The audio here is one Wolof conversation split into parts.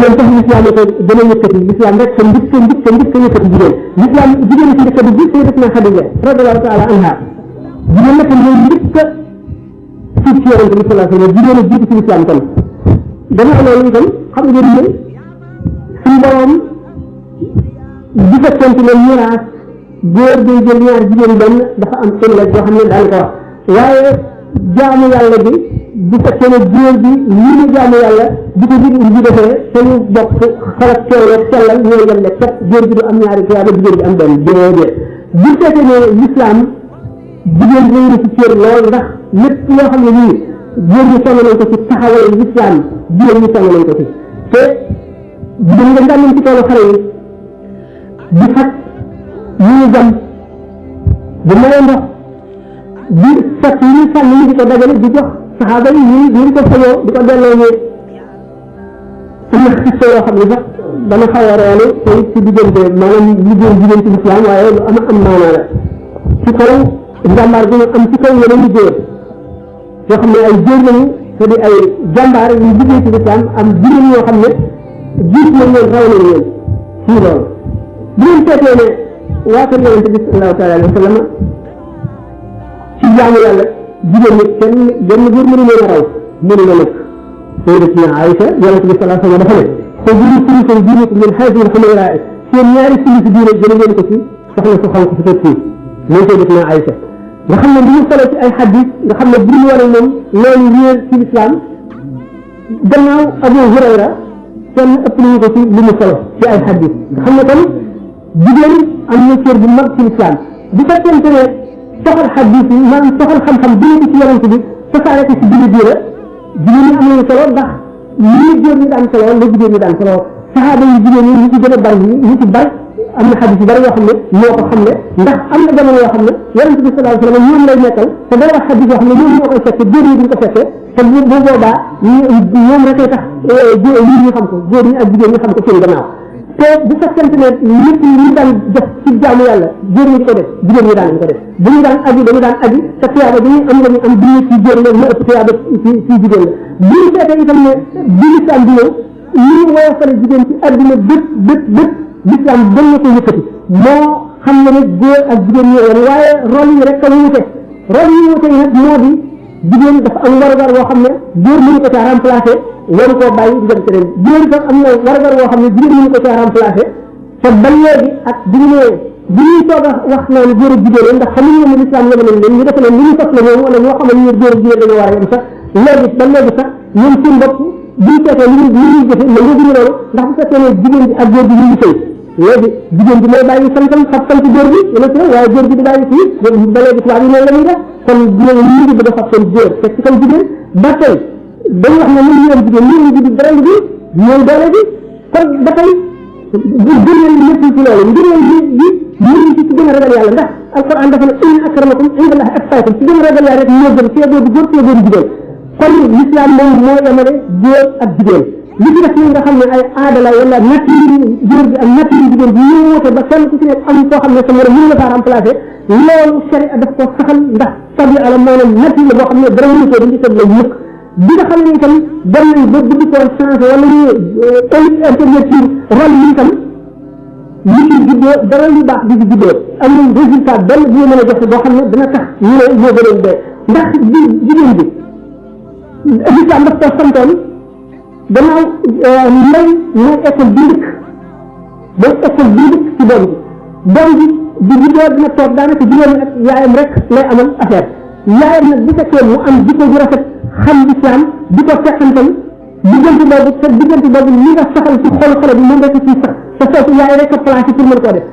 jigéen sax l'islam ko gën a yëkkati l'islam rek sa njëkk yëkkati jigéen l'islam jigéen ci dëkk bi sayyidatuna Xadija radiyallahu taala anha jigéen nag mooy njëkk a ci yonent bi sallallahu alayhi wa sallam jigéen a jiitu ci l'islam kon dana loolu itam xam ngeen ne suñu borom bu fekkente ne miraas góor day jël ñaar jigéen benn dafa am seen la boo xam ne daan ko wax waaye jaamu yàlla bi bu fekkee ne góor bi lii la jaamu yàlla di ko di defee te ñu bokk xalaat teewle sellal ñooy yem ne kat góor bi du am ñaari tuyaaba jigéen bi am benn déedéet bu fekkee ne l'islam jigéen bi na ci cër lool ndax lépp loo xam ne nii góor ñi sonn nañ ko ci taxawal l'islam jigéen ñi sonn nañ ko ci te jigéen nga ndàmmañ ci toolu xale yi di faj ñu jam bu maye ndox di fekk yi sànni ñu di ko dajale di jox saxaaba yi ñu ko fayoo di ko delloo ñu am na xiste yoo xam ne sax dama xaw a reelu te ci diggante maanaam liggéey jigéen ci l'islam waaye lu am maanaa la ci kaw njàmbaar bi ñu am ci kaw yeneen góor yoo xam ne ay góor lañu te di ay jàmbaar yu liggéey ci l'islam am jigéen yoo xam ne jiit nañ leen raw nañ leen ci loolu bu ngeen seetee ne waa kër yonente bi sallallahu taala alayhi wa sallam ci jaamu yàlla jigéen ñi kenn benn góor mënu leen a raw mënu la nag sayyidatuna Aïcha yonente bi sallallahu alayhi wa sallam dafa ne ko juri sulusan diinikum min haadihi al-humayraa seen ñaari sulusi diine jële ngeen ko ci soxna su xonk si fii mooy sayyidatuna Aïcha nga xam ne li ñu solo ci ay xadis nga xam ne bu ñu waree moom loolu réer ci l'islam gannaaw Abu Hurayra kenn ëpp nañu ko ci li mu solo ci ay xadis nga xam ne kon jigéen am na cër bu mag ci l'islam bu fekkente ne soxal xadis yi maanaam soxal xam-xam bi ci yonent bi tasaare ko ci biir diine jigéen ñi am nañu solo ndax li góor ñi daan solo la jigéen ñi daan solo saxaaba yi jigéen ñi ñu ci gën a bari ñu ci bari am na xadis yu bari yoo xam ne ñoo ko xam ne ndax am na jamono yoo xam ne yonent bi sallallahu alayhi wa sallam ñoom lay nekkal te day wax xadis yoo xam ne ñoom ñoo koy fekke góor ñi duñ ko fekke te bu boobaa ñoom rek ay tax ñu xam ko góor ñi ak jigéen ñi xam ko seen gannaaw te bu fekkente ne nit ñi daan def ci jaamu yàlla góor ñi di ko def jigéen ñi daan ko def bu ñu daan aji dañu daan aji te tuyaaba bi ñu am la ñu am bi ci góor la mu ëpp tuyaaba ci jigéen la bu ñu seetee itam ne bi l'islam bi ñëw li ñu woyofale jigéen ci adduna bépp l'islam gën na ko yëkkati moo xam ne ne góor ak jigéen ñoo woon waaye rôle yi rek a wuute rôle yi wuute yi nag moo di jigéen dafa am warugar woo xam ne góor mënu ko caa remplacer waru koo bàyyi di dem ci ren jigéen itam am na warugar woo xam ne jigéen mënu ko caa remplacer te ba léegi ak bi ñu nee bi ñuy soog a wax noonu góor ak jigéen ndax xamuñu ne l'islam yemale leen ñu defe ne li ñu sos la ñoom wala ñoo xam ne ñu góor ak jigéen dañoo war a yem sax léegi ba léegi sax ñoom seen bopp buñ seetee li ñuy jëfe mais léegi ñu loolu ndax bu fekkee ne jigéen bi ak góor bi ñu ngi sëy léegi jigéen bi mooy bàyyi santam xam sant góor bi wala ci waaye góor bi di bàyyi fii ba léegi tubaab yi noonu la ñuy def kon jigéen ñi ngi bëgg a fab seen góor teg ci kaw jigéen ba tey dañu wax ne ñu ngi yor jigéen ñu ngi di dara bi mooy doole bi kon ba tey gëneel li nekk ci loolu ngëneel bi ñu ngi ci gën a ragal yàlla ndax alquran dafa ne inna akramakum indallahi atqaakum ci gën a ragal yàlla rek ñoo gën fee boobu góor fee boobu jigéen kon l'islam moom moo yemale góor ak jigéen li ci def nga xam ne ay aada la wala nature góor bi ak nature jigéen bi ñu woote ba kenn ku ci nekk am koo xam ne sa morom mënu la faa remplacer loolu sharia daf ko saxal ndax tabi ala maanaam nature la boo xam ne dara mënu ko dañu teg la mukk bi nga xam ne itam dem nañ ba bëgg koo changé wala ñu internet ci rôle yi itam li ci juddoo dara lu baax di ci juddoo am nañ résultat benn bu ñu mën a joxe boo xam ne dina tax ñu ne ñoo gënoon dee ndax jigéen bi l'islam daf ko santoon gannaaw mbay mooy école bi njëkk mooy école bi njëkk ci doom bi di juddoo dina toog daanaka juróomi ak yaayam rek lay amal affaire yaayam nag bu fekkee mu am jikko ju rafet xam l'islam di ko fekkantal diggante boobu li nga saxal ci xol xale bi moom rek ci sax te soosu yaay rek a placé pour mën koo def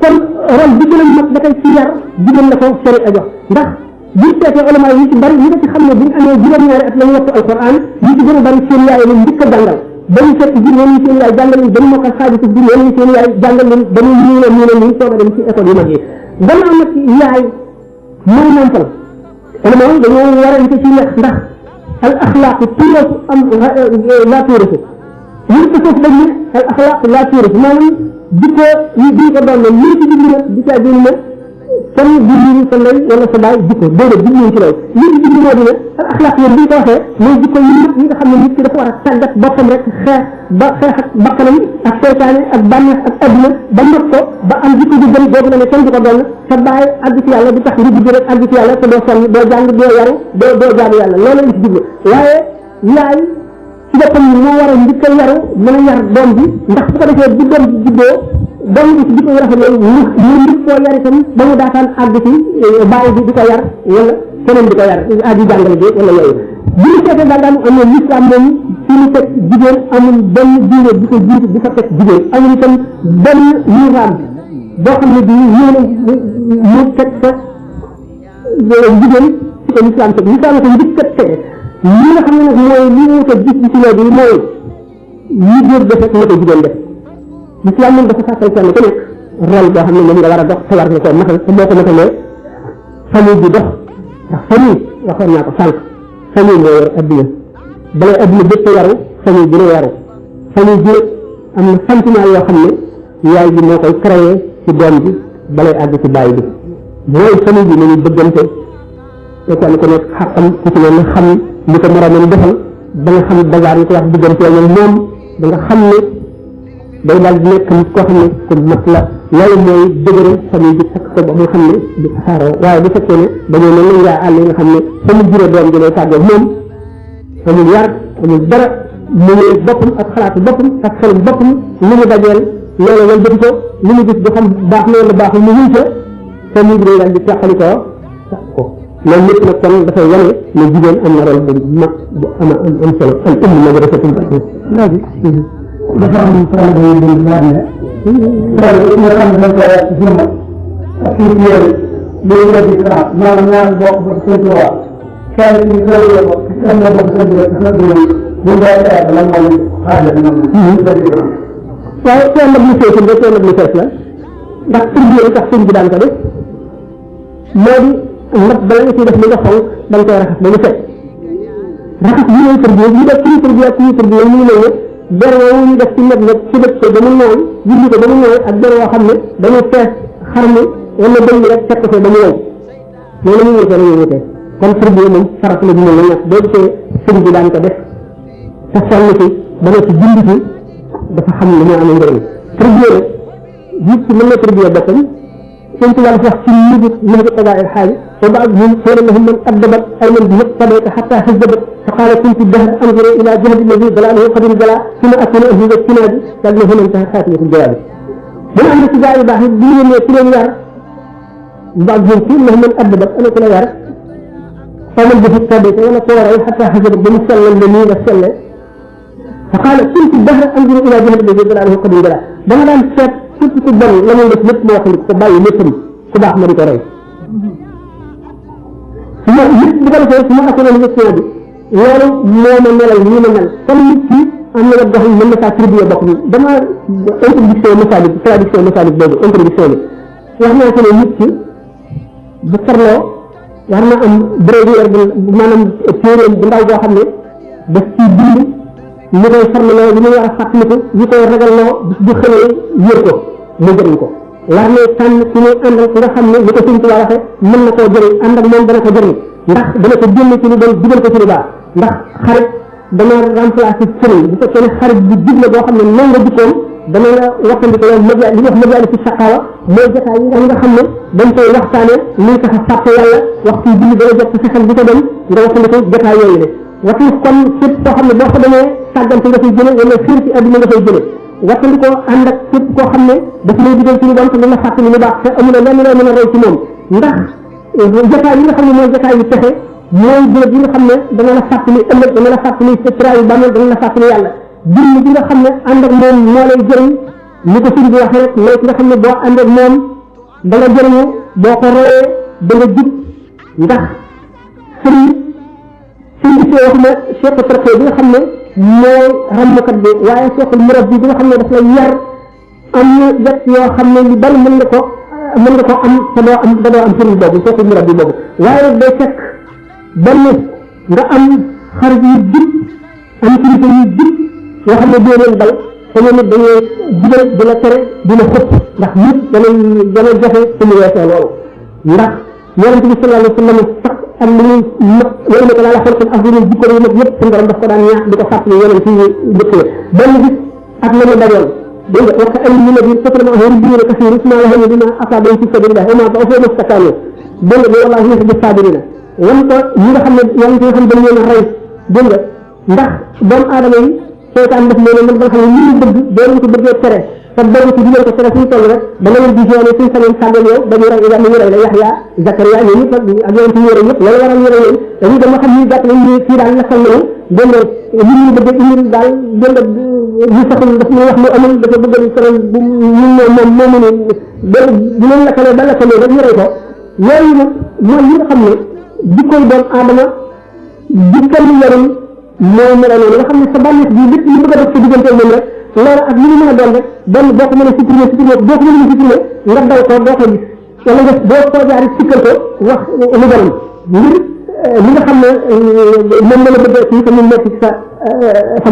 kon rôle bi gën a mag da koy ci yar jigéen la ko sori a jox ndax buñ seetee ulama yi ci bari ñi nga ci xam ne buñ amee juróom-ñaari at la ñu wattu alquran ñi ci gën a bari seen yaay leen njëkk a jàngal dañu fekk ji ñoom seen yaay jàngal leen dañu mokkal xaajis bi ñoom seen yaay jàngal leen dañu ñu soog a dem ci école yu mag yi gannaaw nag yaay mooy nampal ulama yi dañoo warante ci nekk ndax al axlaaq tuurasu am laa tuurasu ñun ko foofu dañ ne al axlaaq laa tuurasu maanaam jikko yi duñ ko doon ne lii ci digg nag di caa gën ne kon bu ñu sa ndey wala sa baay jikko déedéet bu ñu ci loolu li ñu jikko moo dina akhlaq yéen bi ñu ko waxee mooy jikko yi ñëpp yi nga xam ne nit ki dafa war a tàggat boppam rek xeex ak bakkanam ak seytaane ak bànneex ak adduna ba not ko ba am jikko ju gën boobu la ne kenn du ko doon sa baay àgg ci yàlla di tax nga jigg rek àgg ci yàlla te doo sonn doo jàng doo yaru doo jaamu yàlla loolu la ci jublu waaye yaay ci boppam moo war a njëkk a yaru mën a yar doom bi ndax bu ko defee bu doom bi juddoo doom bi ci jikko yu rafet yooyu mu njëkk koo yar itam ba mu daataan àgg ci bàyyi bi di ko yar wala keneen di ko yar aji jàngale bi wala yooyu bu ñu seetee daal daal am na l'islam moom fi ñu teg jigéen amul benn diine bi ko jiitu di fa teg jigéen amul itam benn nizaam boo xam ne bii ñëw na mu teg sa jigéen ci ko l'islam teg l'islam ko njëkk a tege li nga xam ne nag mooy li ñu ko gis ci léegi mooy ñi góor def rek la ko jigéen def l'islam moom dafa sàkkal kenn ku nekk rôle boo xam ne moom nga war a dox te war nga koo matal te boo ko matalee famille bi dox ndax famille waxoon naa ko sànq famille moo yor adduna balay adduna bépp yaru famille bi la yaru famille bi am na sentiment yoo xam ne yaay bi moo koy créé ci doom bi balay àgg ci bàyyi bi mooy famille bi nañu bëggante te kenn ku nekk xam ku ci ne xam li ko moromam defal ba nga xam bazaar yi ko wax diggante ak moom ba nga xam ne day daal di nekk nit koo xam ne ku mat la loolu mooy dëgëral famille bi takk ko ba nga xam ne di tasaaroo waaye bu fekkee ne dañoo ne lañ ngaa àll yi nga xam ne fa mu juree doom ji lay tàggoo moom amul yar amul dara mu ngi boppam ak xalaatu boppam ak xelum boppam li mu dajeel loolu wal bëti ko li mu gis du xam baax na wala baaxul mu wuñ ca famille bi day daal di teqali ko sax ko loolu lépp nag kon dafay wane ne jigéen am na rôle bu mag bu am solo al umm madrasatul léegi dafa am problème yu bëri laaj ne problème yi nga xam ne dañ koy wax ci jëmm ak ci yéen loolu la différence maanaam ñaar bokk ba seen tubaab kenn ci solo la ko am na bokk seen tubaab sa dugub bu ñu koy xeex lan mooy xaalis noonu waaye kenn nag mu feesul ba kenn nag mu fees la ndax tur bi tax sëñ bi daan ko def moo di nag bala nga ciy def li nga xonk da nga koy raxas ba mu set raxas yi ñooy tur bi ñu def kii tur bi ak kii tur bi ñu ngi ne ber woowu ñu def ci net net ci dëkk ko ba mu nooy julli ko ba mu nooy ak ber woo xam ne dañu fees xar mi wala bëñ rek fekk ko ba mu wow loolu ñu wutee lañuy wutee kon tur bi moom farat la ñu ne ñàkk boo gisee sëñ bi daan ko def te sonn ci ba ne ci julli ci dafa xam ne moo amee njëriñ tur bi nag nit ki mën na tur bi boppam كنت لا أفرح في مهد قضاء الحاج وبعضهم قال لهم من أدبت أي من مقتبت حتى حزبت فقال كنت الدهر أنظر إلى جهد الذي ضلاله قد انجلى ثم أكون أهل السناد قال له هنا انتهى خاتمة الجواب من أهل التجارة باحث دين يكون يار بعضهم قال لهم من أدبت أنا كلا يار فمن به التابت ولا طوري حتى حزبت بمسلم لمن السلة فقال كنت الدهر أنظر إلى جهد الذي ضلاله قد انجلى بنا الشاب képp ku bon la muy def lépp moo xam ne ko bàyyi léppam ku baax ma di ko rey su ma nit bu ko defee su ma akkoon gestion bi loolu moo ma melal nii ma mel comme nit ki am na wet gox yi mën na saa tribué bopp bi dama introduction masalik traduction masalik boobu introduction bi wax naa ko ne nit ki bu farloo war na am bréviaire bu maanaam téeréem bu ndaw boo xam ne daf ciy bind li koy farloo li muy war a fàttaliku li koy ragaloo bis bu xëyee yër ko mu jëriñ ko war na tànn ci ñuy àndal ki nga xam ne li ko sëñ Tuubaa waxee mën na koo jëriñ ànd ak moom dana ko jëriñ ndax dana ko génne ci lu bon dugal ko ci lu baax ndax xarit dana remplacer sëriñ bu fekkee ne xarit bu jub la boo xam ne noonu nga jikkoom dana la waxandiko yow média li wax média ci saqawa mooy jotaay yi nga xam ne dañ koy waxtaane luy tax a fàtte yàlla waxtu julli dana jot ci xel bi ko dem nga waxandiko jotaay yooyu ne waxtu kon képp koo xam ne boo ko demee sàggante nga fay jële wala xiir ci àdduna nga fay jële waxandikoo ànd ak képp koo xam ne dafa lay digal ci lu bon te dana fàttali lu baax te amul lenn loo mën a roy ci moom ndax jotaay yi nga xam ne mooy jotaay yu texe mooy bërëb yi nga xam ne dana la fàttali ëllëg dana la fàttali sa traayu bàmmeel dana la fàttali yàlla jëmm bi nga xam ne ànd ak moom moo lay jëriñ ni ko sëriñ bi waxee rek mooy ki nga xam ne boo ànd ak moom da nga jëriñu boo ko royee da nga jub ndax sëriñ bi see wax na cheikh tarxee bi nga xam ne mooy rammukat bi waaye cheikhul murabbi bi nga xam ne daf lay yar am na wet yoo xam ne lu bari mën nga ko am te doo am sëriñ boobu cheikhul murabbi boobu waaye day fekk benn nga am xarit yu jub am kilifa yu jub yoo xam ne doo leen dal te ñoom it dañuy jubal di la tere di la xëpp ndax nit dana jafe su mu weesoo loolu ndax yonente bi sallallahu alayhi wa sallam sax ak li ñuy yéen ko la xol ko afdalul jikko yi nag yëpp suñu borom daf ko daan ñaax di ko fàttali yonente yi dëkkee benn bis ak la ñu dajoon dégg nga wax ay ñu ne bi fotale ma hori bi ka fi rusma la ñu dina asaba ci sabilillah wa ma ba fa mustakanu dégg nga wallahi ñu ci sabirina wan ko ñi nga xam ne yonente yi xam dañ leen rey dégg nga ndax doomu aadama yi seytaan def leen man ba xam ne ñu bëgg doon ko bëggee tere te bëgg ci digal ko tere suñu toll rek da nga leen di joone suñu sañoon sàggal yow dañu rey yàlla ñu rey la Yaxya Zakaria ñoom ñëpp ak yonent yi yore yëpp loolu waral ñu rey leen dañu dem xam ñu gàtt nañ ñu fii daal lakkal nañu dégg nga li ñu bëgg indi daal dégg nga ñu saxul daf ñu wax lu amul dafa bëgg sonal bu ñu moom moomu ne dégg bu leen lakkalee ba lakkalee rek ñu rey ko yooyu nag mooy yi nga xam ne jikkoy doomu aadama jikkal ñu yarum moo mel noonu nga xam ne sa bànneex bi lépp li bëgg a def sa diggante moom rek loolu ak li ñu mën a doon rek benn boo ko mën a supprimer boo ko mën a supprimer nga daw ko doo ko gis wala nga boo ko jaari sikkal ko wax lu borom ngir li nga xam ne moom la bëgg ci ko mu nekk ci sa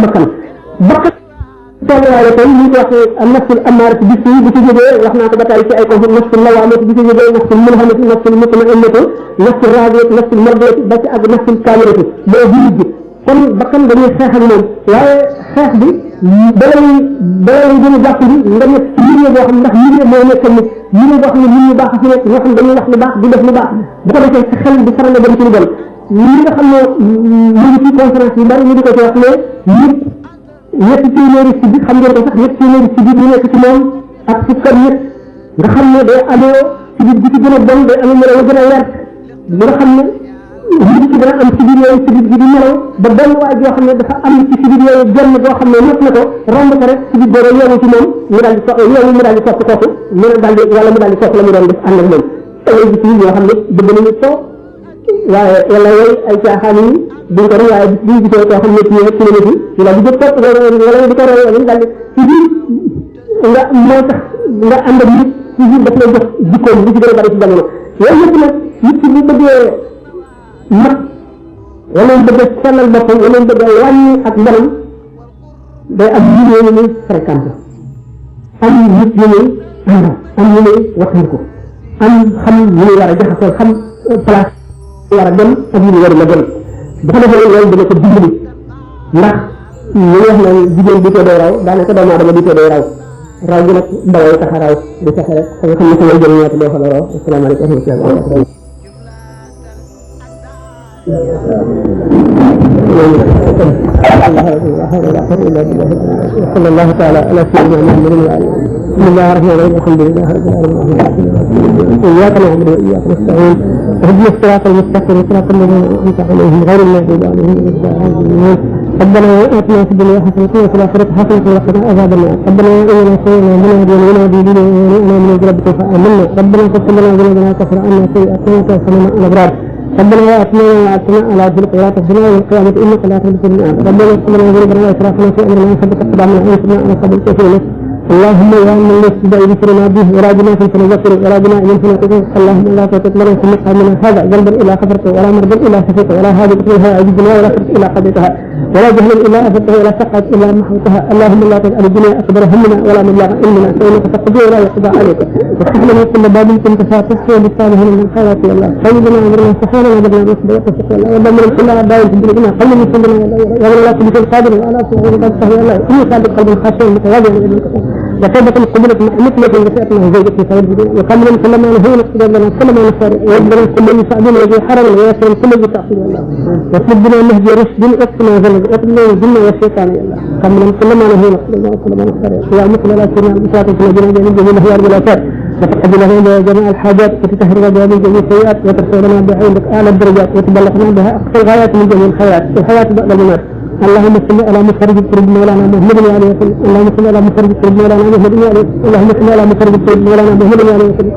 bakkan bakkan tolluwaale tey ñu ko waxee nafsul amaara ci bis yi bu ci jógee wax naa ko ba tey ci ay conflit nafsul lawaamati bu ci jógee nafsul mulhamati nafsul mutma'innati nafsul raadiyati nafsul mardiyati ba ci ak nafsul kaamilati boo bi kon bakkan dañuy xeex ak moom waaye xeex bi balay gën a jàpp bi nga nekk ci milieu boo xam ndax milieu moo nekk nit milieu boo xam ne nit ñu baax fi nekk ñoo xam dañuy wax lu baax di def lu baax bu ko defee sa xel di faral a dem ci lu bon li nga xam ne mu ngi ci conférence yu bari ñu di ko ci wax ne nit ñetti téeméeri si biir xam ngeen ko sax ñetti téeméeri si biir ñu nekk ci moom ak ci kër nit nga xam ne day amee si biir bi ci gën a bon day amee melaw gën a wert bi nga xam ne nit ki dana am ci biir yooyu ci biir bi di nelaw ba benn waay joo xam ne dafa am ci biir yooyu genn boo xam ne nëpp na ko romb ko rek ci biir boobu yeewu ci moom mu daal di yeewu mu daal di sopp kooku mu ne daal di wala mu daal di sopp la mu doon def ànd ak moom ay bis yi yoo xam ne bëgg nañu ko waaye wala yooyu ay caaxaan yi duñ ko rek waaye bis bi gisee koo xam ne ci ñëw ci la nit yi la di jëg topp wala di ko roy wala daal di ci biir nga moo tax nga ànd ak nit ci biir daf lay jox jikkoom li ci gën a bari ci jamono yooyu yëpp nag nit ki bu bëggee mat wala bëgg a sellal boppam wala bëgg a wàññi ak mbaram day am milieu yu muy fréquenté am nit yu muy àndal am yu muy waxtaan am xam yu muy war a jaxasoo xam place war a dem ak yu muy war a dem bu ko defee loolu dina ko dimbali ndax ñu wax na jigéen bi day raw daanaka doomu aadama bi day raw gi nag daway tax a raw di fexe rek nga xam ne sa ngay jël ñaata doo fa la raw asalaamaaleykum wa rahmatulah صلى الله تعالى على سيدنا محمد وعلى اله بسم الله الرحمن الرحيم الحمد لله رب العالمين اياك نعبد واياك نستعين اهدنا الصراط المستقيم صراط الذين انعمت عليهم غير المغضوب عليهم ولا الضالين ربنا اتنا في الدنيا حسنه وفي الاخره حسنه وقنا عذاب النار ربنا اننا سمعنا مناديا ينادي لنا من ربك فامنا ربنا اغفر لنا ذنوبنا وكفر عنا سيئاتنا وتوفنا مع الابرار ربنا واتنا وعدتنا على ذلك ولا تخزنا يوم القيامة إنك لا تخلف الميعاد ربنا اغفر لنا ذنوبنا وإسرافنا في أمرنا وثبت أقدامنا وانصرنا على القوم الكافرين اللهم يا من نسجد بذكرنا به وراجنا في فنذكر وراجنا إلى فنذكر اللهم لا تترك لنا في مقامنا هذا ذنبا إلا غفرته ولا مرضا إلا شفيته ولا هادئ إليها عجزنا ولا فرق إلا قضيتها ولا جهلا إلا أفدته ولا سقط إلا محوتها اللهم لا تجعل الدنيا أكبر همنا ولا مبلغ علمنا فإنك تقضي ولا يقضى عليك وافتح لنا كل باب كنت فاتحه بالصالحين من الخيرات يا الله سيدنا أمرنا سبحانه وبدنا نصبر وتسقى الله ودمر كل أعداء في الدنيا قل من سندنا يا الله كل شيء قادر وعلى كل شيء قادر يا الله إني صادق قلب خاشع متواضع إليك وتوبة القبلة مثل وفئتنا وزوجتنا خير الدنيا وكمل كل ما نهينا نقدر لنا كل ما نشاء ويقدر كل من يساعدنا الذي حرم ويسر كل ذي تعصي الله وسدنا نهج رشد واقتنا ذنب واقتنا الجن والشيطان يا الله كمل كل ما نهينا كل ما نشاء يا مثل لا سرنا بساطة الذين جميع جميع الهيار والآثار وتقضي لنا جميع الحاجات وتطهرنا بها من جميع السيئات وترفعنا بعينك أعلى الدرجات وتبلغنا بها أقصى الغايات من جميع الخيرات الحياة بعد الممات اللهم صل على مخرج الكرب مولانا محمد عليه وسلم اللهم صل على مخرج الكرب مولانا محمد عليه اللهم صل على مخرج الكرب مولانا محمد عليه وسلم